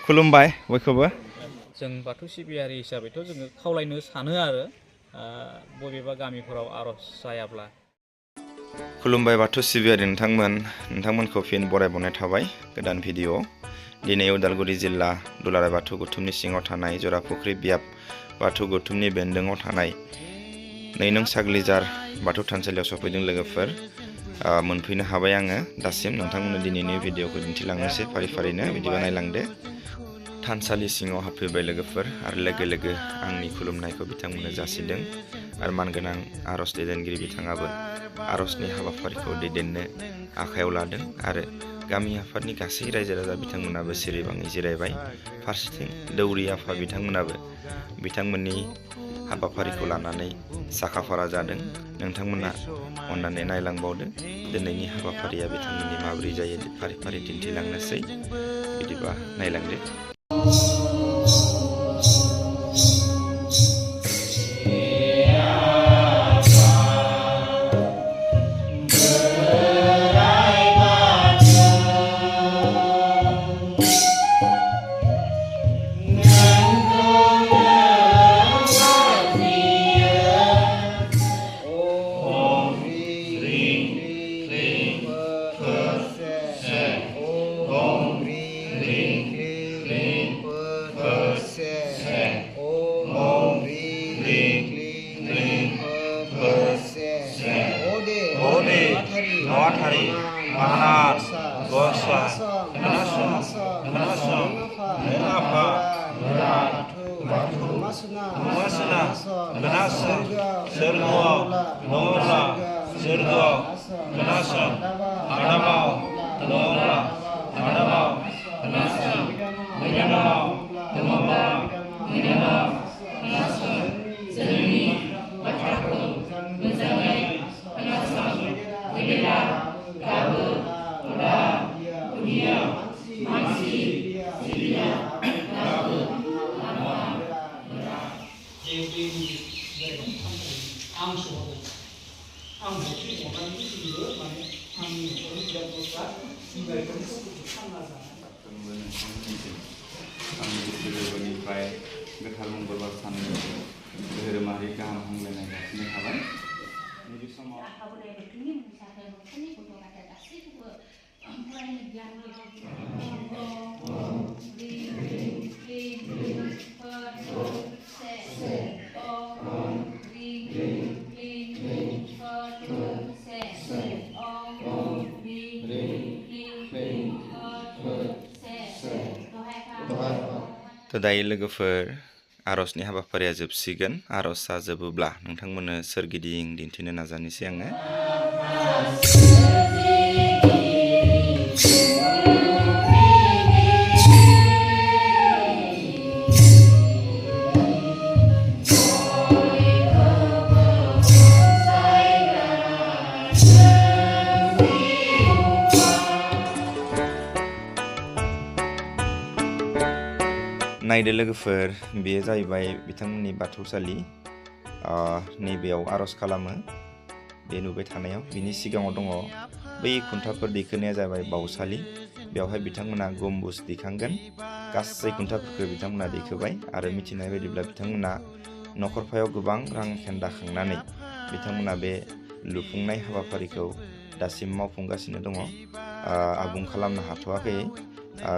खुलुमबाय बयखौबो। जों बाथौ सिबियारि हिसाबैथ' जोङो खावलायनो सानो आरो बबेबा गामिफोराव आर'ज जायाब्ला। खुलुमबाय बाथौ सिबियारि नोंथांमोनखौ फिन बरायबावनाय थाबाय गोदान भिडिअ'। दिनै उदालगुरि जिल्ला दुलाराय बाथौ गौथुमनि सिङाव थानाय जराफुख्रि बियाब बाथौ गौथुमनि बेन्दोङाव थानाय 2 नं साग्लिजार बाथौ थानसालियाव सफैदों लोगोफोर। मोनफैनो हाबाय आङो दासिम। नोंथांमोननो दिनैनि भिडिअ'खौ दिन्थिलांनोसै फारि-फारिनो, बिदिबा नायलांदो। थानसालि सिङाव हाबफैबाय लोगोफोर आरो लोगो लोगो आंनि खुलुमनायखौ बिथांमोननो जासिदों आरो मानगोनां आर'ज दैदेनगिरि बिथाङाबो आर'जनि हाबाफारिखौ दैदेननो आखायाव लादों आरो गामि आफादनि गासै रायजो राजा बिथांमोनाबो सिरिबाङै जिरायबाय। फारसेथिं दौरि आफा बिथांमोनाबो बिथांमोननि हाबाफारिखौ लानानै साखाफारा जादों। नोंथांमोना अन्नानै नायलांबावदो दिनैनि हाबाफारिया बिथांमोननि माबोरै जायो फारि-फारि दिन्थिलांनोसै, बिदिबा नायलांदो। Nawatari, Mahanan, Gosa, Kenasa, Apa, Masuna, Kenasa, Sergo, Nola, Sergo, Kenasa, Adamau, Nola, Adamau, Kenasa, Minyanau, Temama, Minyanau, Kenasa, Zeni, Bacaku, Menzangai, Kenasa, Wibila, Gabu, Uda, Udia, Mansi, Sidia, Gabu, Nama, गोसोनिफ्राय गोथार मंगलबार साननि धोरोमारि गाहाम हामलायनाय जासिनाय थाबाय। नैबे समाव दायो लोगोफोर आर'जनि हाबाफारिया जोबसिगोन। आर'जआ जोबोब्ला नोंथांमोननो सोरगिदिं दिन्थिनो नाजानोसै आङो। नायदो लोगोफोर, बेयो जाहैबाय बिथांमोननि बाथौसालि। नैबेयाव आर'ज खालामो बे नुबाय थानायाव। बिनि सिगाङाव दङ बै खुन्थाफोर दैखोनाया जाबाय बावसालि। बेवहाय बिथांमोना गम्बुज दैखांगोन। गासै खुन्थाफोरखौ बिथांमोना दैखोबाय आरो मिथिनाय बायदिब्ला बिथांमोना न'खरफायाव गोबां रां खेन्दा खांनानै बिथांमोना बे लुफुंनाय हाबाफारिखौ दासिम मावफुंगासिनो दङ। आबुं खालामनो हाथ'वाखै,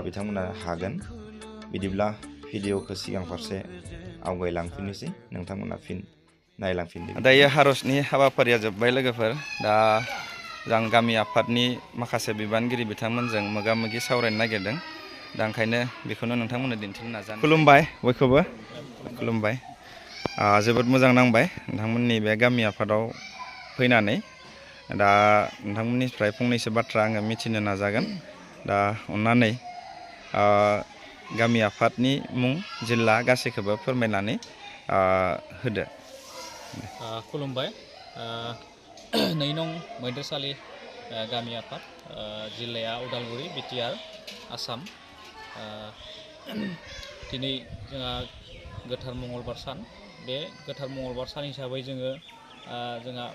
बिथांमोना हागोन। बिदिब्ला भिडिअ'खौ सिगां फारसे आवगायलांफिननोसै, नोंथांमोना फिन नायलांफिनदो। दायो आर'जनि हाबाफारिया जोब्बाय लोगोफोर। दा जों गामि आफादनि माखासे बिबानगिरि बिथांमोनजों मोगा मोगि सावरायनो नागिरदों। दा ओंखायनो बेखौनो नोंथांमोननो दिन्थिनो नाजानो। खुलुमबाय बयखौबो, खुलुमबाय। जोबोद मोजां नांबाय नोंथांमोननि बे गामि आफादाव फैनानै। दा नोंथांमोननिफ्राय फंनैसो बाथ्रा आङो मिथिनो नाजागोन। दा अन्नानै गामि आफादनि मुं, जिल्ला गासैखौबो फोरमायनानै होदो। खुलुमबाय। 2 नं मैदेरसालि गामि आफाद, जिल्लाया उदालगुरि, बिटिआर, आसाम। दिनै जोंहा गोथार मंगलबार सान। बे गोथार मंगलबार सान हिसाबै जोंहा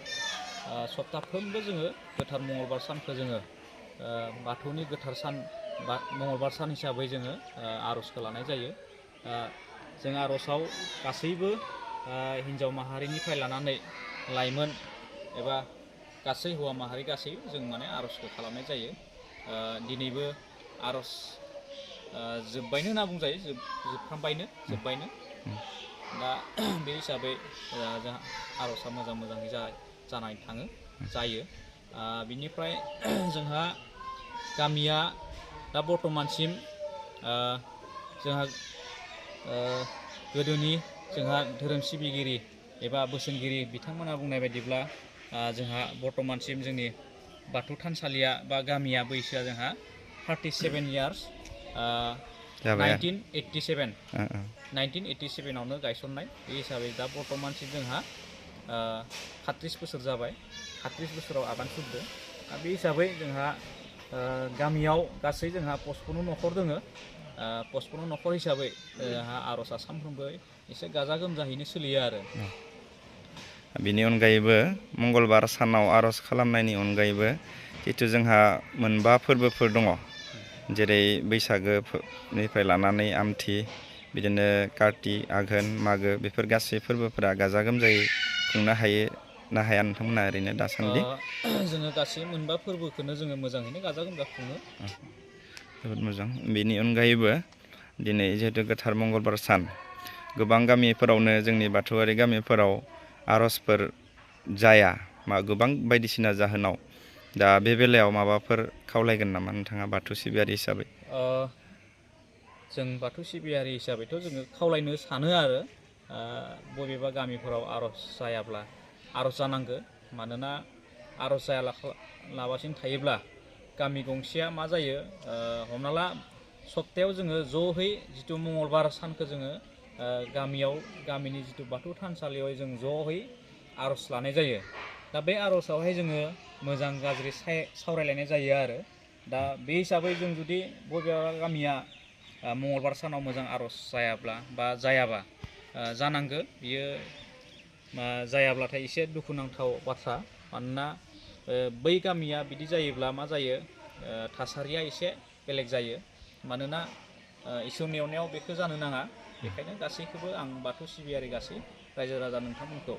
सप्ताफ्रोमबो जोङो गोथार मंगलबार सानखौ जोङो बाथौनि गोथार सान मंगलबार सान हिसाबै जोङो आर'जखौ लानाय जायो। जों आर'जआव गासैबो हिन्जाव माहारिनिफ्राय लानानै लाइमोन एबा गासै हौवा माहारि गासैबो जों माने आर'जखौ खालामनाय जायो। दिनैबो आर'ज जोब्बायनो होनना बुंजायो, जोब्बायनो दा बे हिसाबै जोंहा आर'जआ मोजाङै जानानै जायो। बिनिफ्राय जोंहा गामिया दा बर्थमानसिम जोंहा गोदोनि जोंहा धोरोम सिबिगिरि एबा बोसोनगिरि बिथांमोना बुंनाय बायदिब्ला जोंहा बर्थमानसिम जोंनि बाथौ थानसालिया बा गामिया बैसोआ जोंहा 37 इयार्स 1987आवनो गायसननाय। बे हिसाबै दा बर्थमानसिम जोंहा 38 बोसोर जाबाय, 38 बोसोराव आगान सुरदों। बे हिसाबै जोंहा गामियाव गासै जोंहा 55 न'खर दङ। 55 न'खर हिसाबै जोंहा आर'जआ सानफ्रोमबो एसे गाजा गोमजायैनो सोलियो आरो। बिनि अनगायैबो मंगलबार सानाव आर'ज खालामनायनि अनगायैबो जितु जोंहा मोनबा फोरबोफोर दङ, जेरै बैसागोनिफ्राय लानानै आमथि, बिदिनो कार्तिक, आघोन, मागो, बेफोर गासै फोरबोफोरा गाजा गोमजायै खुंनो हायो ना हाया नोंथांमोना ओरैनो दासान्दि? जोङो गासै मोनबा फोरबोखौनो जोङो मोजाङैनो गाजा गोमजा खुङो। जोबोद मोजां। बेनि अनगायैबो दिनै जिहेतु गोथार मंगलबार सान, गोबां गामिफोरावनो जोंनि बाथौआरि गामिफोराव आर'जफोर जाया, गोबां बायदिसिना जाहोनाव। दा बे बेलायाव माबाफोर खावलायगोन नामा नोंथाङा बाथौ सिबियारि हिसाबै? जों बाथौ सिबियारि हिसाबैथ' जोङो खावलायनो सानो आरो बबेबा गामिफोराव आर'ज जायाब्ला आर'ज जानांगौ। मानोना आर'ज जायालाबासिनो थायोब्ला गामि गंसेया मा जायो, हमना ला सप्तायाव जोङो ज'है जिथु मंगलबार सानखौ जोङो गामिनि जिथु बाथौ थानसालियाव जों ज'है आर'ज लानाय जायो। दा बे आर'जआवहाय जोङो मोजां गाज्रि सावरायलायनाय जायो आरो। दा बे हिसाबै जों जुदि बबेबा गामिया मंगलबार सानाव मोजां आर'ज जायाबा जानांगौ, बियो जायाब्लाथाय एसे दुखुनांथाव बाथ्रा। मानोना बै गामिया बिदि जायोब्ला मा जायो, थासारिया एसे बेलेग जायो। मानोना इसोरनि अननायाव बेखौ जानो नाङा। बेखायनो गासैखौबो आं बाथौ सिबियारि गासै रायजो राजा नोंथांमोनखौ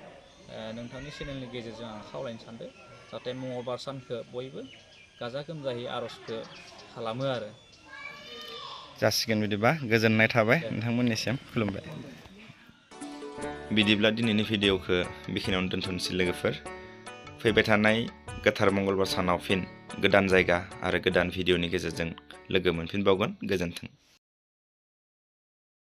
नोंथांनि चेनेलनि गेजेरजों आं खावलायनो सानदों, जाहाथे मंगलबार सानखौ बयबो गाजा गोमजायै आर'जखौ खालामो आरो। जासिगोन बिदिबा, गोजोननाय थाबाय नोंथांमोननिसिम, खुलुमबाय। बिदिब्ला दिनैनि भिडिअ'खौ बेखिनियावनो दोनथ'नोसै लोगोफोर। फैबाय थानाय गोथार मंगलबार सानाव फिन गोदान जायगा आरो गोदान भिडिअ'नि गेजेरजों लोगो मोनफिनबावगोन। गोजोन्थों।